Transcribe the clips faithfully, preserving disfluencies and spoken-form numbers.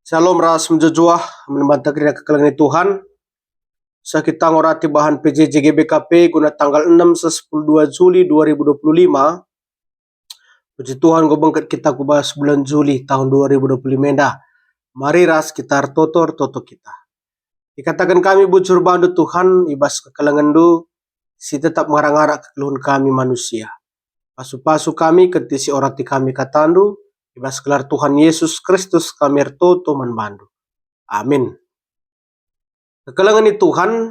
Shalom ras mejuah-juah, man banta kerina kekelengen Tuhan. Seh kita ngorati bahan P J J G B K P guna tanggal enem seh sepuluh dua Juli dua ribu dua puluh lima. Puji Tuhan, enggo bengket kita ku bas bulan Juli tahun dua ribu dua puluh lima enda. Mari ras kita ertoto, ertoto kita. Ikataken kami bujur bandu Tuhan, i bas kekelengenNdu, si tetap ngarak-ngarak kegeluhen kami manusia. Pasu-pasu kami, kentisik orati kami katandu, i bas gelar Tuhan Yesus Kristus kami ertoto man bandu. Amin. Kekelengen Tuhan,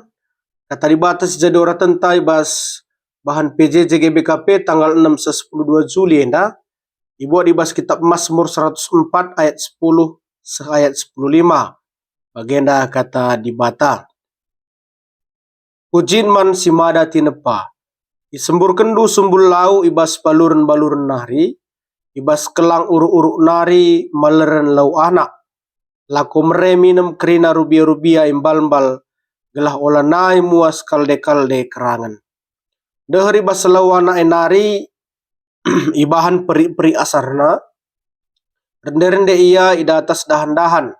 kata Dibata si jadi oratenta i bas bahan P J J G B K P tanggal enem seh sepuluh dua Juli enda, ibuat i bas kitab Mazmur seratus empat ayat sepuluh seh ayat sepuluh lima. Bagenda kata Dibata. Pujin man si mada tinepa. Isemburkenndu sumbul lau i bas baluren-baluren nari, i bas kelang uruk-uruk nari maleren lau anak. Lako mere minem kerina rubia-rubia imbalmbal, gelah olanai muas kalde-kalde kerangen. Deher i bas lau anak e nari, ibahan perik-perik asarna, rende-rende ia i datas dahan-dahan.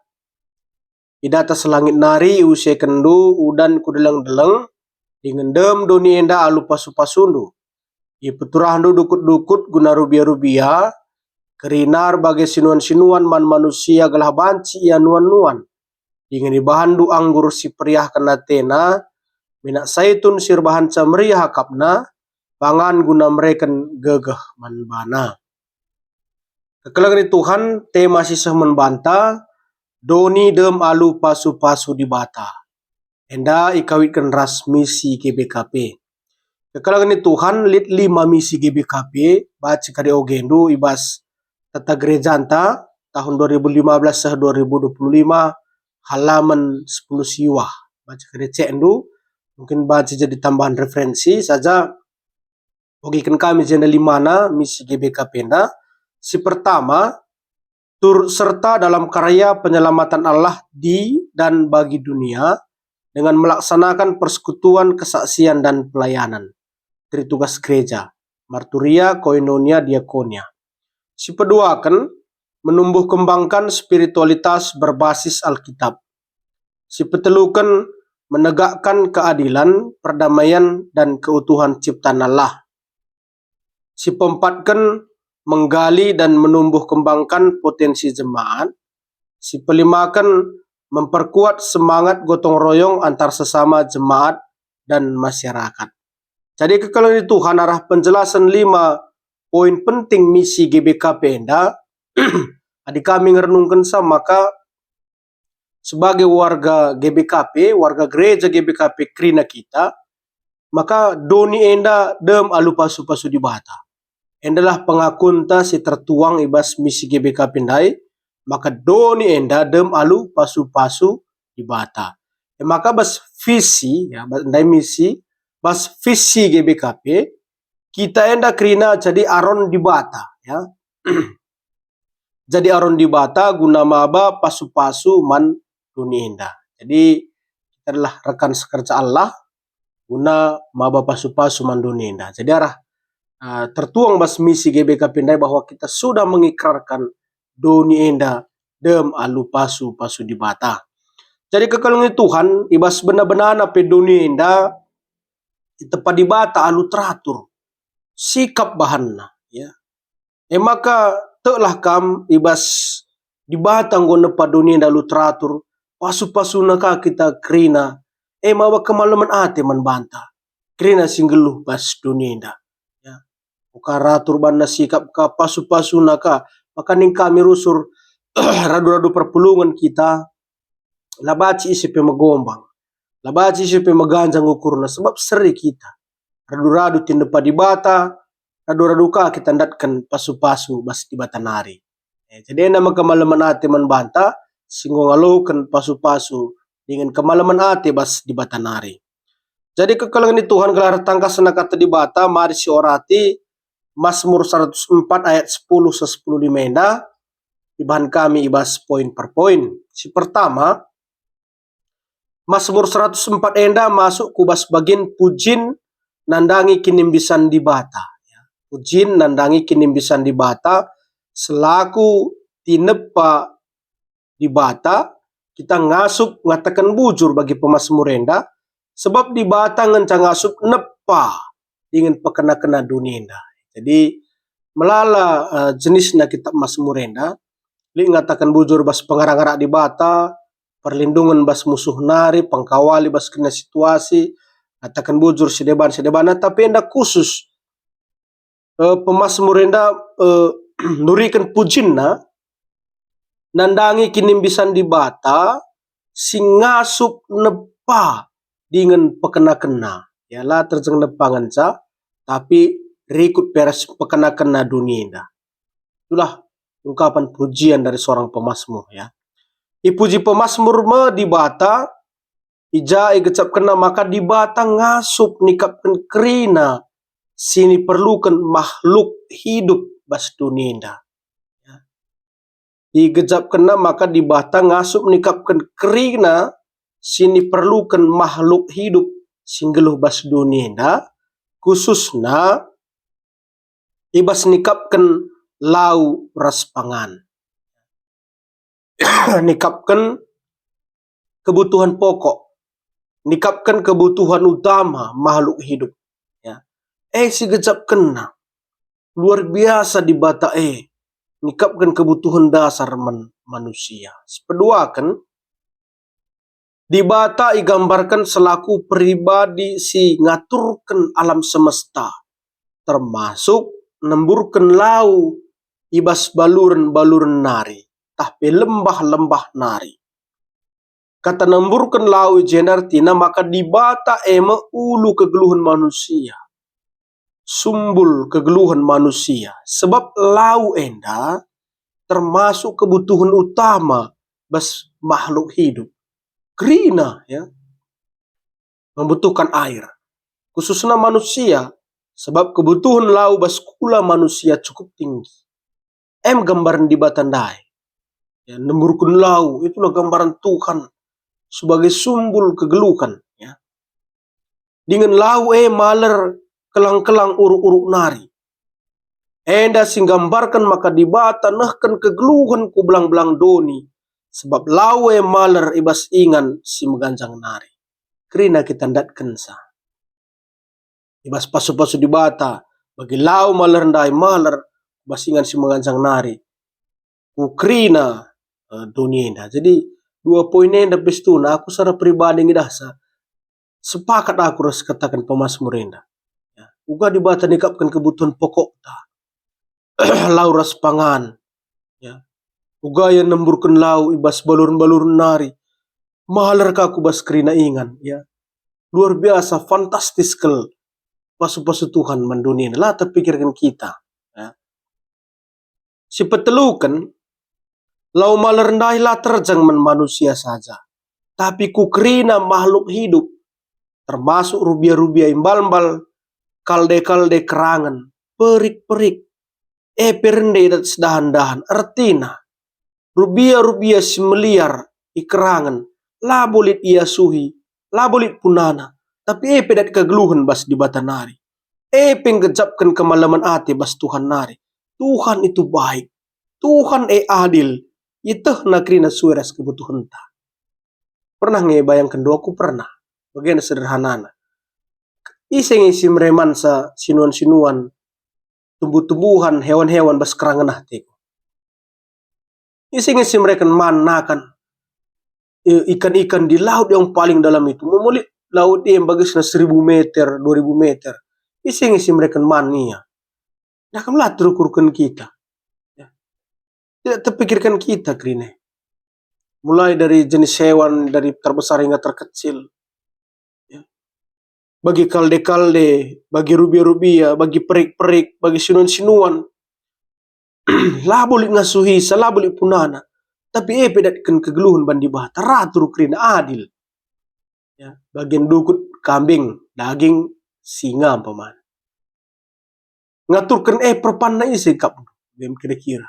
I datas langit nari iusekenndu udan ku deleng-deleng, dingen dem doni enda alu pasu-pasundu. Ipeturahndu dukut-dukut guna rubia-rubia, kerina erbage sinuan-sinuan man manusia gelah banci ia nuan-nuan. Dingen ibahanndu anggur si periahken atena, minak saitun si erbahanca meriah akapna, pangan guna mereken gegeh man bana. Kekelengen Tuhan, tema si seh man banta, doni dem alu pasu-pasu Dibata. Enda ikawitken ras misi G B K P. Kekelengen Tuhan, lit lima misi G B K P, baca kari ogendu i bas tata gerejanta tahun dua ribu lima belas seh dua ribu dua puluh lima, halaman sepuluh siwah. Baca kari cekndu, mungkin baca jadi tambahan referensi saja. Ogiken kami jenda limana misi G B K P enda. Si pertama, turut serta dalam karya penyelamatan Allah di dan bagi dunia dengan melaksanakan persekutuan, kesaksian, dan pelayanan. Tri tugas gereja, marturia, koinonia, diakonia. Si peduaken, menumbuh kembangkan spiritualitas berbasis Alkitab. Si peteluken, menegakkan keadilan, perdamaian, dan keutuhan ciptaan Allah. Si peempatken, menggali dan menumbuh kembangkan potensi jemaat. Si pelimaken, memperkuat semangat gotong royong antar sesama jemaat dan masyarakat. Jadi kekelengen Tuhan, arah penjelasan lima poin penting misi G B K P enda, adi kami ngerenungkenca, maka sebagai warga G B K P, warga gereja G B K P kerina kita, maka doni enda dem alu pasu-pasu Dibata. Endalah pengakunta si tertuang i bas misi G B K P ndai, maka doni enda dem alu pasu-pasu Dibata. E maka bas visi, ya, bas ndai misi, bas visi G B K P, kita enda kerina jadi aron Dibata, ya. Jadi aron Dibata guna maba pasu-pasu man doni enda. Jadi, kita adalah rekan sekerja Allah guna maba pasu-pasu man doni enda. Jadi arah, ah, tertuang bas misi G B K P ndai bahwa kita sudah mengikrarkan doni enda dem alu pasu-pasu Dibata. Jadi kekelengen Tuhan, i bas bena-benana pe doni enda itepa Dibata alu teratur, sikap bahanna, ya. E maka, teklah kam i bas Dibata enggo nepa doni enda alu teratur, pasu-pasuna ka kita kerina, e maba kemalemen ate man banta, kerina si nggeluh bas doni enda. Ya. Uka ratur banna sikap ka, pasu-pasuna ka, maka ning kami rusur radu-radu perpulungen kita, la banci ise pe megombang, la banci ise pe meganjang ukurna, sebab seri kita. Radu-radu tinepa Dibata, radu-radu ka kita ndatken pasu-pasu bas Dibata nari. Eh, jadi enda me kemalemen ate man banta, si enggo ngaloken pasu-pasu dingen kemalemen ate bas Dibata nari. Jadi kekelengen Tuhan, gelah ertangkasna kata Dibata, mari siorati Mazmur seratus empat ayat sepuluh seh sepuluh lima enda, ibahan kami i bas poin per poin. Si pertama, Mazmur seratus empat enda masuk ku bas bagin pujin nandangi kinimbisan Dibata. Pujin nandangi kinimbisan Dibata selaku tinepa Dibata, kita ngasup ngataken bujur bagi pemasmur enda, sebab Dibata ngenca ngasup nepa dingen pekena-kena doni enda. Jadi, melala, eh, jenisna kitab Masmur enda, lit ngataken bujur bas pengara-ngara Dibata, perlindungen bas musuh nari, pengkawali bas kena situasi, ngataken bujur si deban-si debana, tapi enda khusus, eh, pemasmur enda, eh, nuriken pujinna, nandangi kinimbisan Dibata si ngasup nepa dingen pekena-kena. Ya, la terjeng nepa ngenca, tapi rikut pe ras pekena-kena doni enda. Itulah ungkapan pujian dari seorang pemasmur, ya. Ipuji pemasmur me Dibata, i ja igejapkenna maka Dibata ngasup nikapken kerina si niperluken makhluk hidup bas doni enda. Ya. Igejapkenna maka Dibata ngasup nikapken kerina si niperluken makhluk hidup si nggeluh bas doni enda, khususna i bas nikapken lau ras pangan. Nikapken kebutuhan pokok, nikapken kebutuhan utama makhluk hidup. Ya. Eh, si gejapkenna. Luar biasa Dibata e, nikapken kebutuhan dasar man manusia. Sipeduaken, Dibata igambarken selaku peribadi si ngaturken alam semesta, termasuk nemburken lau i bas baluren-baluren nari, tah pe lembah-lembah nari. Kata nemburken lau i jenda ertina maka Dibata e me ulu kegeluhen manusia, sumbul kegeluhen manusia, sebab lau enda termasuk kebutuhen utama bas makhluk hidup. Kerina, ya, membutuhkan air, khususna manusia, sebab kebutuhen lau bas kula manusia cukup tinggi. Em gambaren Dibata ndai. Ya, nemburken lau, itulah gambaren Tuhan sebagai sumbul kegeluhen, ya. Dingen lau e maler kelang-kelang uruk-uruk nari. Enda si nggambarken maka Dibata nehken kegeluhen ku belang-belang doni, sebab lau e maler i bas ingan si meganjang nari. Kerina kita ndatkenca. I bas pasu-pasu Dibata, bagi lau maler ndai maler bas ingan si meganjang nari. Ku kerina, eh, doni enda. Jadi, dua poin enda pestuna, aku secara pribadi ngidahsa, sepakat aku ras kataken pemasmur enda. Ya, uga Dibata nikapken kebutuhan pokokta. Lau ras pangan. Ya. Uga ia nemburken lau i bas baluren-baluren nari. Maler ka ku bas kerina ingan, ya. Luar biasa, fantastis kal pasu-pasu Tuhan man doni enda. La terpikirken kita. Ya. Si peteluken, lau maler ndai la terjeng man manusia saja, tapi ku kerina makhluk hidup, termasuk rubia-rubia i mbal-mbal, kalde-kalde kerangen, perik-perik, e pe rende idat sedahan-dahan. Ertina, rubia-rubia si meliar i kerangen, labo lit iasuhi, labo lit punana, tapi e pe dat kegeluhen bas Dibata nari. E pe nggejapken kemalemen ate bas Tuhan nari. Tuhan itu baik. Tuhan e adil. Ietehna kerina sue ras kebutuhenta. Pernah nge bayangken dua? Aku pernah. Bagenda sederhanana. Ise nge si mere mansa sinuan-sinuan, tumbuh-tumbuhan, hewan-hewan bas kerangen ateku? Ise nge si mereken man nakan, eh, ikan-ikan di laut yang paling dalam itu? Memulik laut yang bagisna seribu meter, dua ribu meter. Ise nge si mereken man ia? Nah, kam la terukurken kita. Ya. Tidak terpikirkan kita kerina. Mulai dari jenis hewan, dari terbesar hingga terkecil. Ya. Bagi kalde-kalde, bagi rubia-rubia, bagi perik-perik, bagi sinuan-sinuan. Labo lit ngasuhisa, labo lit punana. Tapi e pe datken kegeluhen ban Dibata, ratur kerina, adil. Ya, bagian dukut kambing, daging singa umpamana. Ngaturken e perpanna ise kap, kira-kira.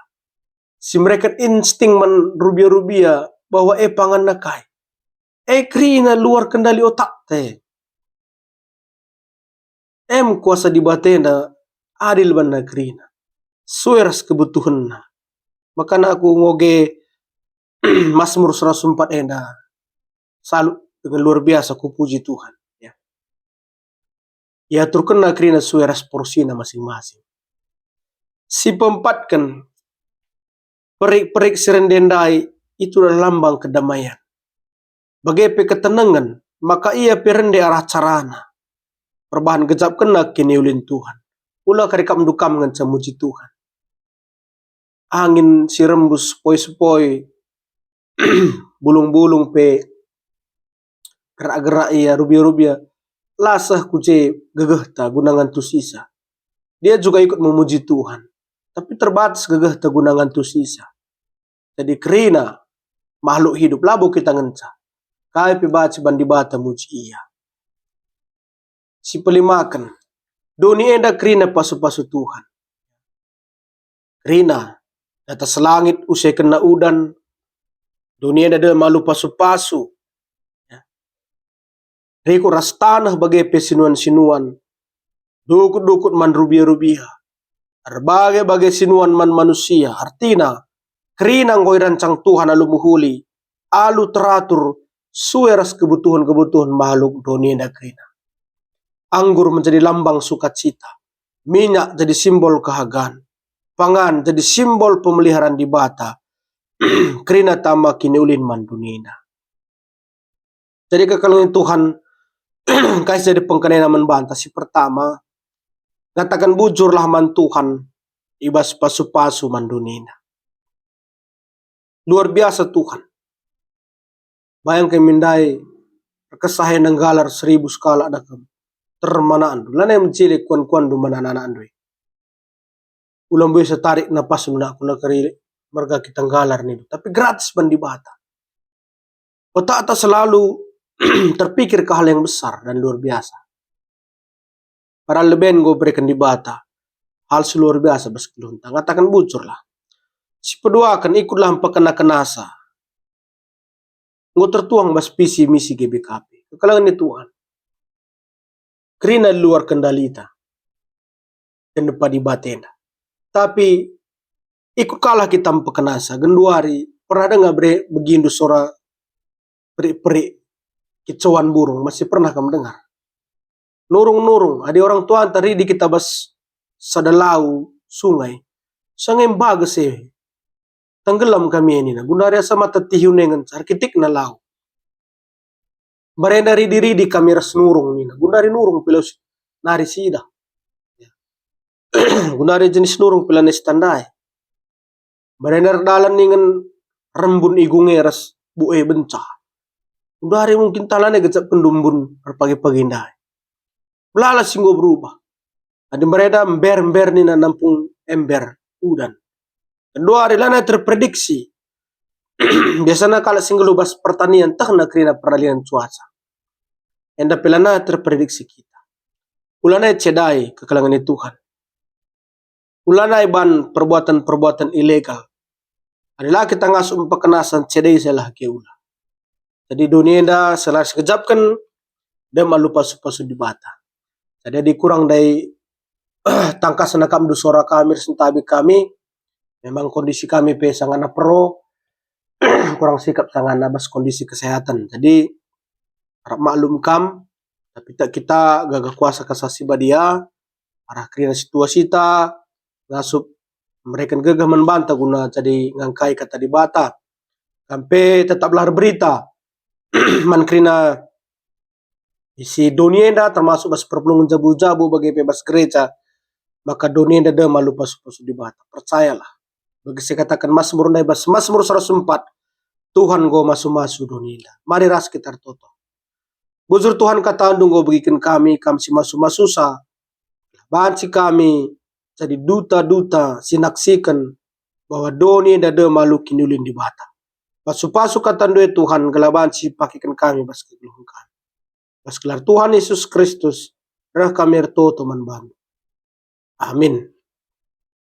Si mereken insting man rubia-rubia bahwa e panganna kai. E kerina luar kendali otakta e. Em kuasa Dibata enda adil banna kerina, sue ras kebutuhenna. Makana aku ngoge Mazmur seratus empat enda salut dengan luar biasa, kupuji Tuhan. Ya. Iaturkenna kerina sue ras porsina masing-masing. Si peempatken, perik-perik si rende ndai itulah lambang kedamaian. Bage pe ketenengen, maka ia pe rende arah carana. Perbahan gejapkenna kiniulin Tuhan. Ula kari kap ndukam ngenca muji Tuhan. Angin si rembus sepoi-sepoi, bulung-bulung pe gerak-gerak ia, rubia-rubia, la seh ku je gegehta guna ngantusisa. Dia juga ikut memuji Tuhan, tapi terbatas gegehta guna ngantusisa. Jadi kerina makhluk hidup labo kita ngenca. Kai pe banci ban Dibata muji ia. Si pelimaken, doni enda kerina pasu-pasu Tuhan. Kerina, di atas langit usekenna udan, doni enda dem alu pasu-pasu. Ya. Rikut ras taneh bage pe sinuan-sinuan, dukut-dukut man rubia-rubia, erbage-bage sinuan man manusia, artina kerina enggo irancang Tuhan alu mehuli, alu teratur, sue ras kebutuhen-kebutuhen makhluk doni enda kerina. Anggur menjadi lambang sukacita, minyak jadi simbol kehagan, pangan jadi simbol pemeliharaan Dibata, kerina tama kiniulin man doni enda. Jadi kekelengen Tuhan, kai si jadi pengkenana man banta? Si pertama, ngataken bujurlah man Tuhan i bas pasu-pasu man doni enda. Luar biasa Tuhan. Bayangken min ndai, erkesah enda nggalar seribu sekalak dakam. Termanakndu, lanai mejile kuan-kuanndu man anak-anakndu e. Ula mbuasa tarik napasndu nak ku negeri merga kita nggalar nindu, tapi gratis ban Dibata. Otakta selalu terpikir ke hal yang besar dan luar biasa. Padahal leben enggo bereken Dibata hal si luar biasa bas kegeluhenta. Ngataken bujurlah. Si peduaken, ikutlah mpekena-kenasa. Enggo tertuang bas visi misi G B K P. Kekelengen ni Tuhan. Kerina luar kendalita. Genduari batenda. Tapi ikut kalah kita mpekenasa. Genduari pernah denga bere begindu sora perik-perik kicauan burung? Masih pernah kam dengar? Nurung-nurung, adi orang tuanta ridi kita bas sada lau sungai, sanga mbages e. Tenggelam kami e nina, genduari asa mata tihu nengen, arkitikna lau. Mbarenda ridi-ridi kami ras nurung nina, genduari nurung pe la nari sidah. Genduari jenis nurung pe la nari sitandai. Mbarenda erdalan ningen rembun igung e ras buk e benca. Genduari mungkin tah lanai gejapkenndu embun erpagi-pagi ndai. Melala si enggo berubah. Adi mbarenda ember-ember nina nampung ember udan. Genduari lanai terprediksi. Biasana kalak si nggeluh bas pertanian tehna kerina perdalian cuaca. Enda pe lanai terprediksi kita. Ulanai cedai kekelengen ni Tuhan. Ulanai ban perbuatan-perbuatan ilegal. Adi la kita ngasup mpekenasa cedai salah ke ula. Jadi doni enda selain sekejapken, dem alu pasu-pasu Dibata. Jadi adi kurang ndai tangkas nakapndu sora kami ras ntabi kami, memang kondisi kami pe sangana pro, kurang sikap sangana bas kondisi kesehatan. Jadi arap maklum kam, tapi tak kita gagah kuasa Kesah Si Badia, arah kerina situasita, ngasup mereken gegeh man banta guna jadi ngangkai kata Dibata. Kam pe tetaplah erberita man kerina isi doni enda, termasuk bas perpulungen jabu-jabu bage pe bas gereja, maka doni enda dem alu pasu-pasu Dibata. Percayalah. Bagi si kataken Mazmur ndai bas Mazmur seratus empat, Tuhan enggo masu-masu doni enda. Mari ras kita ertoto. Bujur Tuhan, kataNdu enggo begiken kami, Kam si masu-masusa. Banci kami jadi duta-duta si naksiken bahwa doni enda dem alu kiniulin Dibata. Pasu-pasu kataNdu e Tuhan, gelah banci pakeken kami bas kegeluhen kami. Bas gelar Tuhan Yesus Kristus, reh kami ertoto man baNdu. Amin.